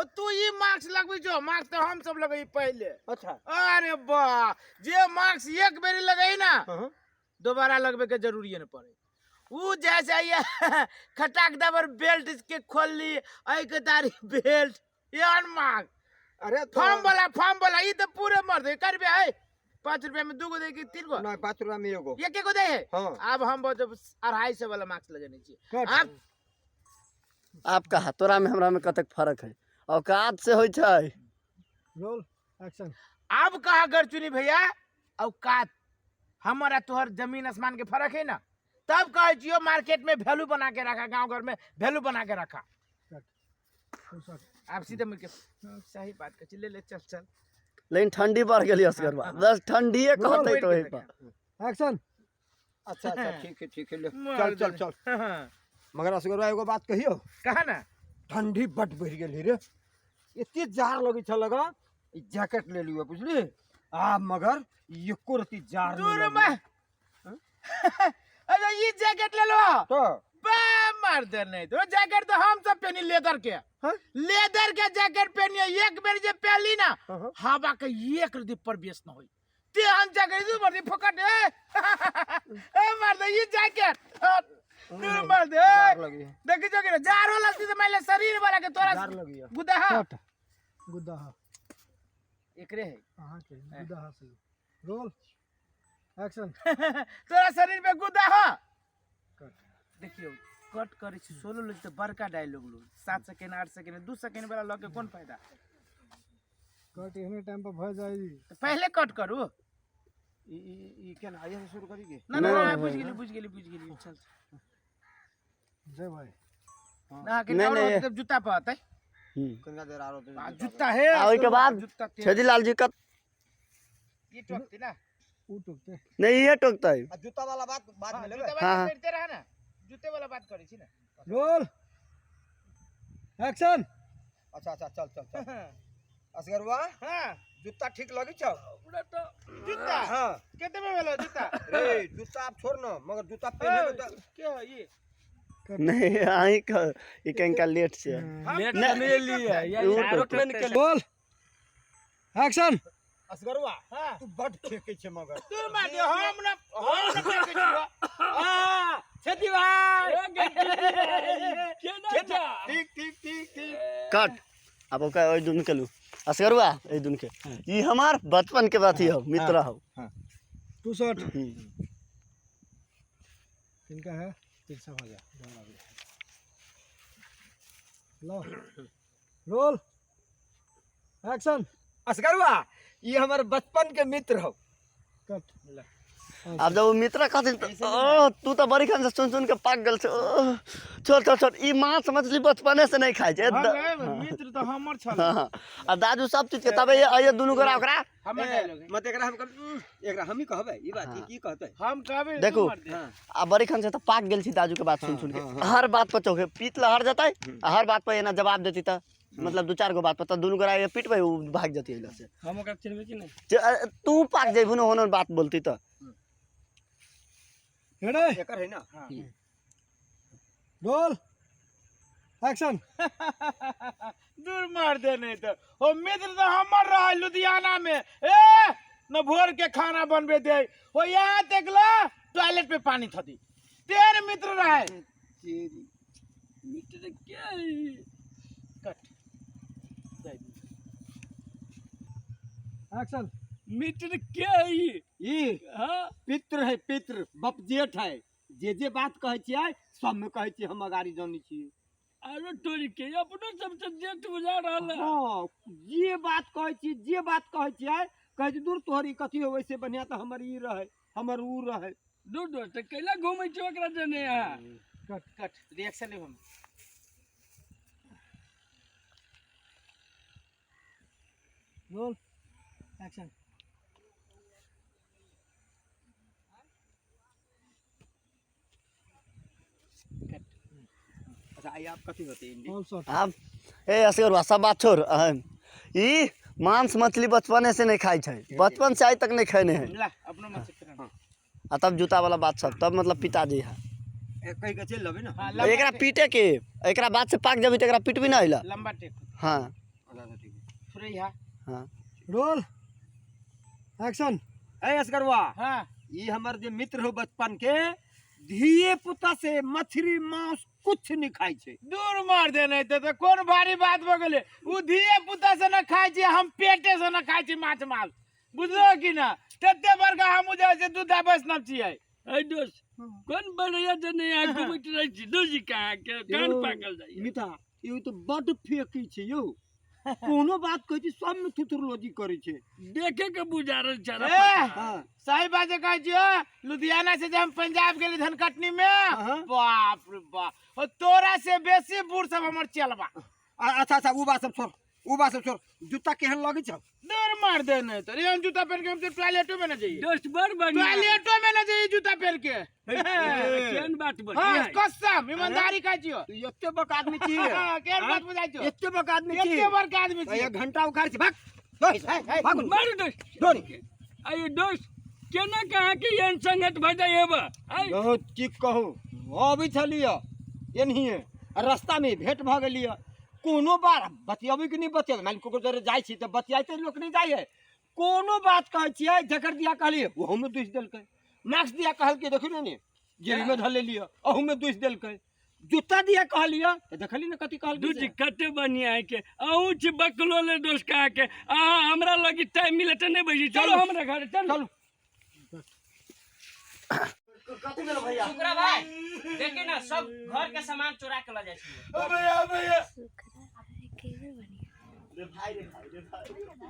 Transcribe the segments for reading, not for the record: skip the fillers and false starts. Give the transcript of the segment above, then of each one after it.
हो तू ई मास्क लगबै छो, मास्क तऽ हम सब लगै पहिले। अच्छा। अरे वाह, जे मास्क एक बेरी लगै ना, हाँ। दोबारा लगबे के जरूरी नहीं पड़े। उ जैसे ये खटाक दबर बेल्ट के खोल ली, ऐ के तारी बेल्ट एहन मास्क। अरे तो फॉर्म वाला, फॉर्म वाला ई तो पूरे मर दे करबे है। 5 रुपया में 2 गो दे कि 3 गो? नहीं, 5 रुपया में एगो। एक एगो दे है? हाँ। अब हम बहुत 250 वाला मास्क लगेने छी। कट। आप आप कहा तोरा में हमरा में कतेक फर्क है, औकात से होय छै। Roll action. अब कहा गरचुनी भैया औकात हमारा तोहर जमीन आसमान के फर्क है ना, तब कहे छियो मार्केट में वैल्यू बना के रखा, गांव घर में वैल्यू बना के रखा। आप सीधे मुड़ के सही बात कहे, ले ले चल चल। लेकिन ठंडी बढ़ गेली असगरबा, बस ठंडीए कहते तो ओहि पर। एक्शन। अच्छा अच्छा ठीक है ठीक है, ले। मार चल चल देने। चल। हाँ। मगर असगरबा एगो बात कहियो। कहा ना। ठंडी बड बढ़ गेली रे, एते जार लगै छल लगा, ई जैकेट ले लियो बुझली, आ मगर एको रति जार नहीं दूर लगलै। में। अरे ई जैकेट ले लो। तो? बे मार दे नहीं तो जैकेट तो हम सब पहनी लेदर के। हाँ? लेदर के जैकेट पहनी, एक बेर जे पहली ना, हाँ। हवा के एक रति प्रवेश न होई। ते हम जैकेट दू मर दे फकट ए। ए मार दे ई जैकेट। दूर मार दे। जार लगी है। देखी जो कि जारो लगती तो मैले शरीर वाला के तोरा जार लगी है। गुदा हा। कट। गुदा हा। एकरे है। अहाँ के गुदा हा से। Roll action. तोरा शरीर में गुदा हा। कट। देखियो कट करै छी सोलो लोग तो बड़का डायलॉग लो, 7 सेकेंड 8 सेकेंड 2 सेकेंड वाला लके कोन फायदा। कट एहने टाइम पर भ जाई। तो पहले कट करू। ई ई ई केना आइए से शुरू करी के? ना, ना, नहीं, ना, नहीं, बुझ नहीं। गेली, बुझ गेली, बुझ गेली, चल, चल। जय भाई। ना, के नहीं, और नहीं। मतलब जूता पर आते। कनिका देर आरो तो आ, जूता है, आ, ओहिके बाद जूता ते- छेदीलाल जी का ये टोकते ना। ऊ टोकते। नहीं, ये टोकते। आ, जूता वाला बात बाद हाँ, में लेबे। जूता वाला हाँ, हाँ। करते रहा ना, जूते वाला बात करै छी ना। Roll action. अच्छा अच्छा चल चल चल। असगरवा, हाँ। जूता ठीक लगी छौ? जूता? हाँ। केते में भेलो जूता? रे जूता आप छोड़ ना, मगर जूता पहने में तो के है ये? नहीं, आही का ई कंका लेट से। हम लेट नहीं। नहीं ली है, ये ऊ चारों टोकते। पेन के रोल एक्शन। असगरवा, हाँ। तू बड फेकै छै मगर। तू मार दे, हम ना फेकै छियौ। आ, छेदी भाई। केना जा? ठीक ठीक ठीक ठीक। कट। अब ओका ओइ दुन के लू। असगरवा, एहि दुन के। ई हमार बचपन के बात हो, मित्र हो। Two shot. हम्म। किनका है? तिरसा हो गया। लो रोल एक्शन। असगरवा, ई हमर बचपन के मित्र हो। कट। अब जब वो मित्र कहथिन त, ओ, तू तो बड़ी खान से सुन सुन के पाक गेल छौ। ओ, छोड़ छोड़ छोड़, ई मांस मछली बचपने से नहीं खाइ छै। हाँ, मित्र तो हमर छल। हाँ, आ दादू सब चीज के तबे ये दुनू गोरा ओकरा। हमर डायलॉग है। मत एकरा हम एकरा हम ही कहबै ई बात, ई की कहतै? हम कहबै, तू देखू। मर दे। हाँ। आ बड़ी खान से तो पाक गेल छी दादू के बात सुन सुन के। हाँ, हाँ। हर बात पर चौके पीत लहर जतै, आ हर बात पर एना जवाब देती त, मतलब दू चार गो बात पर त दुनू गोरा ये पिटबै, उ भाग जती एला से। हम ओकरा चिन्हबै कि नहि? जे, तू पाक जइबू न, होनो बात बोलती त। रेडी? एकर है ना? हाँ। Roll action. दूर मार दे नहीं तो। ओ मित्र तो हमर रहे लुधियाना में, ए न भोर के खाना बनबे दे, ओ यहाँ तक ला टॉयलेट पे पानी थदी। तेरे मित्र रहे। मित्र के है? कट। एक्शन। मित्र के है? ई हाँ। पित्र है, पित्र, बप जेठ है। जे जे बात कहै छियै सब में कहै छियै हम अगाड़ी जानै छी। अरे तोरी के अपनो सबसे जेठ बुझा रहल है। हाँ, जे बात कहै छी, जे बात कहै छियै, कहै छी दूर तोहर ई कथी होबै से बढ़िया तऽ हमर ई रहै, हमर ऊ रहै। दूर दोस्त कैला घूमै छी ओकरा जने अहाँ? कट कट रिएक्शन लेब हम। Roll action. अच्छा आई आप कथी होते हिंदी? All shot. आब ए असगरवा सब बात छोड़, अहं, ई मांस मछली बचपने से नहीं खाइ छै, बचपन से आइ तक नहीं खेने है। ला अपनो मत चित्र। आ तब जूता वाला बात सब तब मतलब पिताजी है। ए, कहि के चलि लेबै ना। हां, लंबा एकरा टेक। पीटे के, एकरा बात से पाक जबी त एकरा पीटबी ना अइला। लंबा टेक। हाँ। अच्छा ठीक है। छुरैया। हाँ। Role action. ए असगरवा, हाँ। ई हमर जे मित्र हो बचपन के, धिये पुता से मछली मांस कुछ नहीं खाइ छै। दूर मार दे, नहीं तो कोन भारी बात भ गेलै। उ धिये पुता से न खाइ छी, हम पेटे से न खाइ छी माछ मांस, बुझलो कि ना? तते बड़का हमहूँ जे छै दूधा वैष्णव छियै। ऐ दोस्त, कोन बढ़िया जे नहीं आ घुमैत रहै छी दोस्त, कहाँ के कान यौ, पाकल जाइए। मिता यौ तऽ बड्ड फेकै छै यौ, कोनो बात कहै छी सबमे थुथुरलोजी करै छै। देखे के बुझा रहल छै। ए, हाँ। सही बात जे कहै छियो, लुधियाना से जे हम पंजाब गेली धनकटनी में, हाँ। बाप रे बाप, ओ तोरा से बेसी बूढ़ सब हमर चलबा। अच्छा अच्छा, उ बात सब छोड़, उ बात सब छोड़, जूता केहन लगै छौ? दूर मार दे, नहीं तो एहन जूता पहन के हम तो टॉयलेटो में न जाइए। दोस्त बड़ बढ़िया। टॉयलेटो में न जाइए जूता पहन के। केहन बात हाँ, बढ़िया। कसम ईमानदारी कहै छियो। तू एते बक आदमी छी? हाँ, केहन बात बुझाइ छियो? एते बक आदमी छी? एते बड़का आदमी छी। एक घंटा उखाड़ छी, भाग भाग। मारू दोस्त। डोरी। आइयो दोस्त, केना कहाँ के एहन संगत भऽ जाइ हेब आइ? बहुत की कहू, अबै छलियै एनहिए आ रास्तामे भेंट भऽ गेलियै। कोनो बात बतियाबै कि नहि बतियाबै, मानि ककरो जरे जाइ छी तऽ बतियाइते लोक नहि जाइ है। कोनो बात कहै छियै, जकर दिया कहलियै ओहूमे दुसि देलकै, मास्क दिया कहलकै देखियौ ने जेबीमे धऽ लेलियै ओहूमे दुसि देलकै, जूता दिया कहलियै तऽ देखली ने कथी कहलकै दूजी से। कते बढ़िया है के अहूँ छी बकलो ले दोस्त, कहाँ के अहाँ हमरा लगी टाइम मिले तऽ नहि बैसी। चलो हमरा घर चलो। चलू। कथी भेलो भैया? शुक्रा भाई, देखी ना सब घर के सामान चोरा के ल जाइ छै। ओ भैया भैया, रे भाई रे भाई रे भाई रे भाई।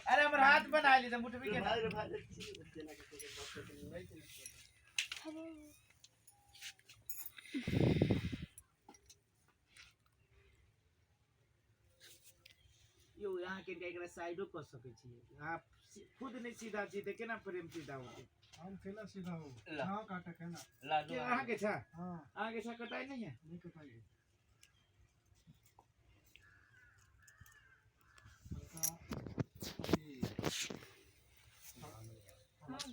अरे हमर हाथ बना ली त मुठबी के। भाई रे भाई रे, केना के नहीं। यौ, अहाँ के एकरा साइडो कऽ सकै छियै। अहाँ खुद नहि सीधा छी तऽ केना प्रेम सीधा होतै? हम केला सीधा हो। ला। हाँ, काटक है ना। ला। के अहाँ के छा? हाँ। अहाँ के छा कटाई नहीं है? नहीं कटाई है। हल्का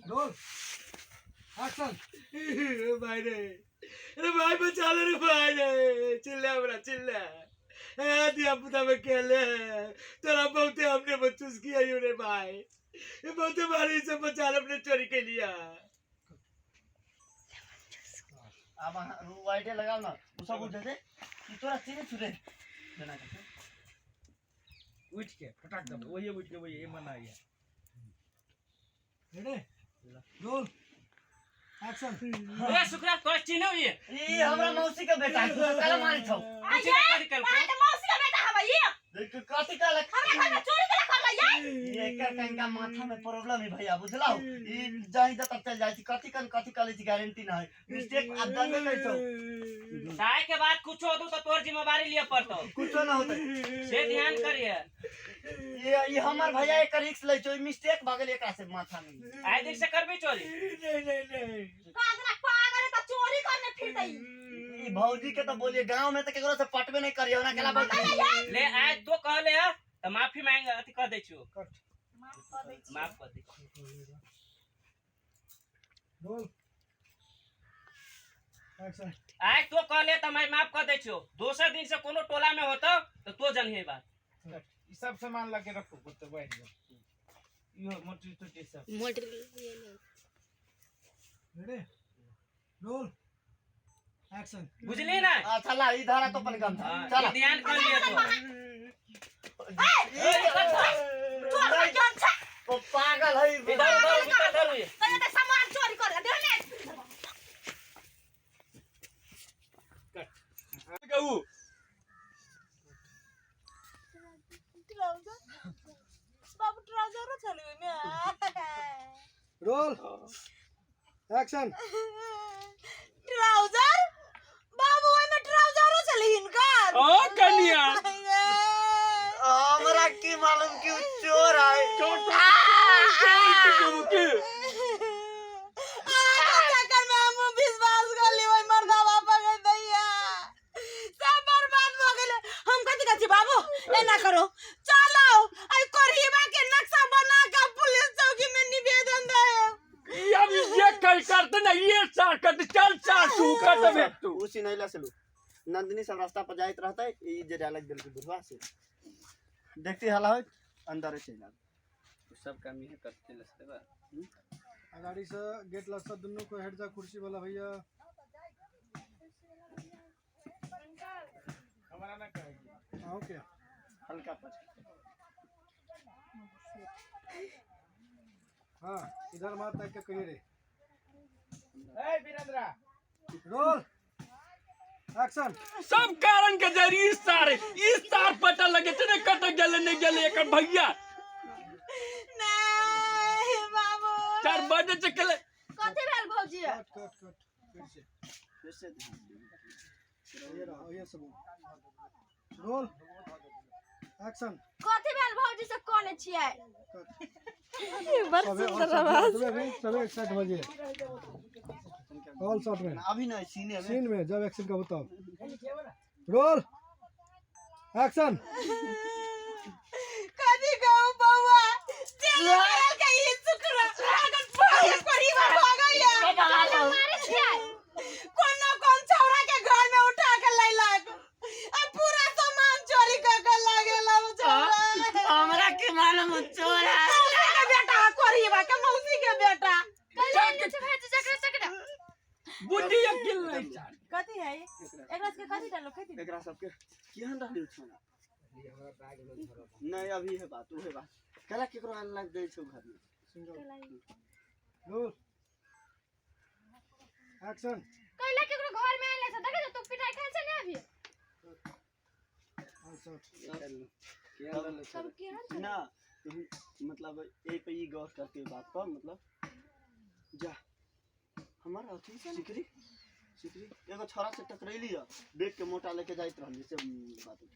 रोल एक्शन। भाई रे, अरे भाई बचा ले रे भाई रे, चिल्ला हमरा चिल्ला, ए दिया पुता में खेले तोरा बहुते हमने बच्चूस किया you रे भाई, ये बहुते मारी से बचा ले, अपने चोरी के लिया। अब अहाँ वाइटे लगाओ ना, उ सब उठे थे ई तोरा चिन्ह छुरे जना के। उठ के फटाक दब वही उठ के वही ये मना गया। Ready roll action. ए शुक्रा, तोरा चिन्हौ ये? ई हमरा मौसी के बेटा है, तू काला मारी छौ। पूछी ना कथी कलकै? अहाँके मौसी के बेटा हबै ई? देख कथी कहलक? हमरा घर में चोरी केला करलै यै? ई एकर कनिका माथा में प्रॉब्लम है भैया, बुझलौ? ई जाहि जतऽ चलि जाइ छी, कथी कन कथी कहले छी गारंटी न है, मिस्टेक आब जानबे करै छौ। साय के बाद कुछो होतौ तऽ तोर जिम्मेवारी लिअ पड़तौ। कुछो न होतै। से ध्यान करिए। ये ई हमर भैया एकर रिस्क लै छौ, ई मिस्टेक भऽ गेल एकरा से माथा में। आइ दिन से करबी चोरी? नहीं नहीं नहीं। कागरा पागल है तऽ चोरी करने फिरतै। ई भौजी के तो बोलिए गांव में तो केकरो से पटबे नहीं करियो ना केला बोल। ले आइ तो कहले है तऽ माफी मांग अथी कह दै छियौ। माफ कऽ दै छी। माफ कऽ दै छियौ। Roll action. आइ तो कहले तऽ मैं माफ कऽ दै छियौ, दोसर दिन से कोनो टोला में होतौ तऽ तो जनहे बात। ई सब सामान लगे रखो तो बैठ जाओ, इहो मोटी टोटी सब। Ready roll action. बुझली ना? अच्छा ला ई धारा तो अपन गमछा। हाँ, चला। ई ध्यान कर लिए तो। चोर का जान छै। ओ पागल है। इधर उधर उधर धरू ये। तऽ एते सामान चोरी कर दे ने। कहू। ट्राउजर बाबू, ट्राउजरो छलै ओहिमे। Roll action. ट्राउजर बाबू, ओहिमे ट्राउजरो छलै हिनकर। ओ कनिया। हमरा की मालूम कि उ चोर है। चोर चोर के अहाँके चक्कर में हमहूँ विश्वास कर ली ओहि मर्दाबा पर गे दैया, सब बर्बाद भऽ गेलै। हम कथी कहै छी बाबू, एना करो, चलो एहि कोरिबा के नक्शा बना के पुलिस चौकी में निवेदन दे। ई अब ये कल करते ना ये सार कर चल सार तू कर दे तू। उ सिनैला से लू नंदिनी सब रास्ता पर जाइत रहते, ई जे डायलॉग देलकै बुढ़वा से। देखती हला होइत अंदरे चलि आबै। सब काम इहे करते लसते बा। गाड़ी से गेट लग से दुनू को हट जा कुर्सी वाला भैया। हमरा ना कहे। आओ क्या हल्का पर। हाँ इधर मत ताक के कहिए रे। ए वीरेंद्र रोल एक्शन। सब कारण के जरिए सारे इस तार पता लगे थे ने कट गेले नहीं गेले एकर भैया। नहीं बाबू 4 बजे चकले कथी भेल भौजी? कट कट कट फिर से फिर से ध्यान ये रहा ये सब रोल एक्शन। कथी भेल भौजी से कोने छियै? बड़ सुंदर आवाज। सब एक साथ बजे ऑल शॉट में। अभी नहीं सीने में। सीन में जब एक्शन का बताओ। Roll action. कथी कहू बउआ चल गेल के ई शुक्र अगर भागे परिवार भागैया मारे छियै कोनो कोन छौरा के घर में उठा के लैलक आ पूरा सामान चोरी क के लागेला छौरा। हमरा के मालूम चोर है। मौसी के बेटा कोरीबा के मौसी के बेटा। बुद्धि अकिल नहीं सार। कथी है एकरा के कथी डालो कथी एकरा सबके केहन रहली छौड़ा? नहीं अभी है बात उहे बात कला केकरो आन लग दै छौ घर में। Roll action. कैला केकरो घर में आइले छ देखे तू पिटाई खाइ छ ने अभी। All shot. सब केहन छ ना तुम मतलब ए पे ई गौर करके बात पर मतलब जा हमारा अथी सिकरी सिकरी एगो छोरा से टकरैली है देख के मोटा लेके जाइत रहली से बात उठा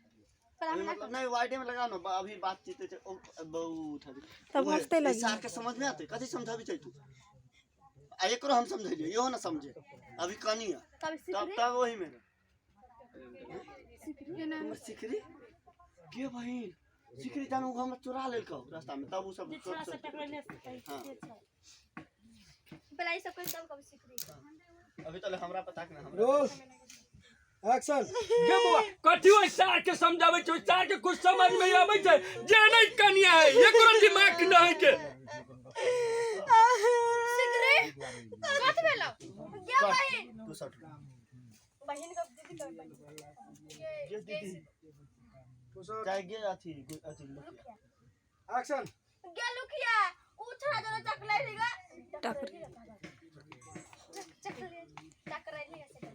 पर अभी हमरा मतलब नहीं वाइडे में लगा ना अभी बातचीत छै ओ बहुत हदी तब हंसते लगी। सार के समझ में आते कथी समझाबी छै तू आ एकरो हम समझैलिए इहो ना समझे अभी कनी है तब तब सिकरी तब वही में सिकरी ना हमर सिकरी के बहिन सिकरी जानू हमरा चुरा लेलकौ रास्ता में तब उ सब छोरा से टकराइले। हाँ। पहले ई सब कहि तब कब सिकरी अभी तले हमरा पता के ना हमरा रोल एक्शन। गे बउआ कथी ओइ सार के समझाबै छै? ओइ सार के कुछ समझ में आबै छै जे नहीं कनिया है एकरो दिमाग न है के। सिकरी कथी भेलौ गे बहिन? तू सट बहिन कब दीदी कब बहिन गे दीदी तू शॉट चाहे गे अथी अथी लुकिया। एक्शन। गे लुकिया उ छड़ा जरा चकलै गा टकरी चकलै टकरै से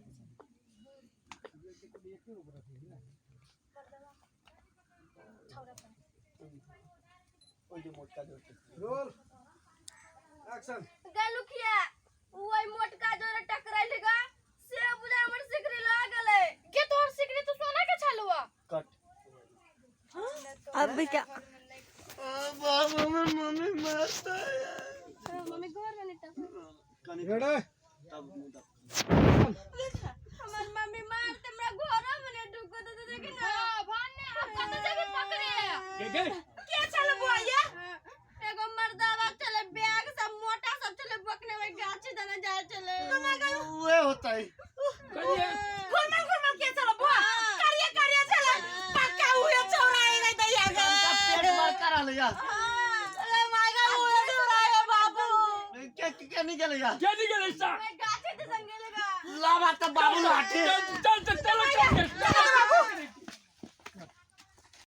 ओइ जे मोटका जोड़ रोल एक्शन। गे लुकिया ओइ मोटका जोरे टकराइल गा से बुझा हमर सिकरी लाग गेलै। गे तोहर सिकरी तो सोना के छलुआ। कट अब क्या बाबू हमर मम्मी मारता है। मम्मी घर में नहीं कनी रेडी तब मुदा हमर मम्मी मारते हमरा घर में नहीं ढुको दे देखे ना। हां भाने अब कत जगह पकड़े गे गे के चल बुआ ये? एगो मर्दावा चले बैग सब मोटा सब चले बकने में गाछी दने जाए चले। उहे होता है कनिया घुमल घुमल के चल बुआ करिए करिए चल पक्का हुए छौरा आइ दैया गे। पेट बड़का रहलै यार। अरे my God हुए छौरा आइ बाबू। के के नहीं गेलै यार? के नहीं गेलै सार? मैं गाछी दे संगे लगा लावा त बाबू लाठी। चल चल चल चल चल।